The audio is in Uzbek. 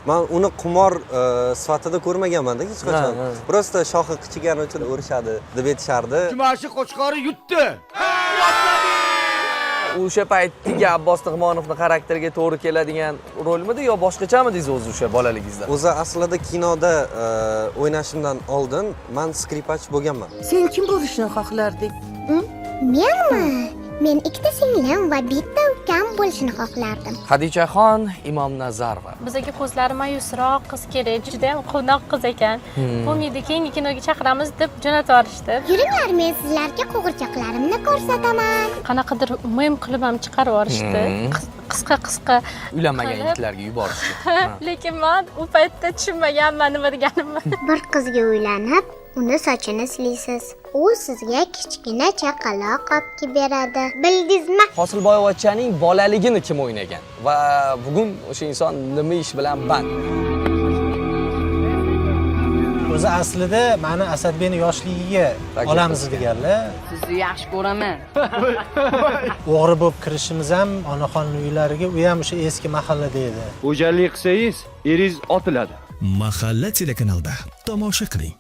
Man uni qumor sifatida ko'rmaganmanda hech qachon. Ha, ha. Просто shoxi qichigani uchun urishadi deb aytishardi. Jumashi qo'chqori yutdi. O'sha paytdagi Abbos Nig'monovni xarakteriga to'g'ri keladigan rolmidi yo boshqachamidingiz o'zi o'sha bolaligingizda? O'zi aslida kinoda o'ynashimdan oldin man skripach bo'lganman. Sen kim bo'lishni xohlarding? Menmi? Men ikkita singlim va bitta ukam bo'lishini xohlardim. Hadichaxon Imomnazarova. Bizaga ko'zlari ma'yusroq qiz kerak, juda ham quvnoq qiz ekan. Bo'lmaydi, keyingi kinoga chaqiramiz deb jo'natib yuborishdi. Yuringlar, men sizlarga qo'g'irchoqlarimni ko'rsataman. Qanaqadir mem qilib ham chiqarib yuborishdi. Qisqa qisqa Uylanmagan qilib. yigitlarga yuborishdi. Lekin man u paytda tushunmaganman nima deganimni. Bir qizga uylanib, uni sochini silaysiz. U sizga kichkina chaqaloq olib kelib beradi. Bildingizmi? Hosilboyvachchaning bolaligini kim o'ynagan va bugun o'sha inson nima ish bilan band? O'zi aslida mani Asadbekni yoshligiga Taklif olamiz qilishgan. deganlar. Sizni yaxshi ko'raman. O'g'ri bo'lib kirishimiz ham onaxonni uylariga, u ham o'sha eski mahallada edi. O'jarlik qilsangiz, eringiz otiladi. Mahalla telekanalida tomosha qiling.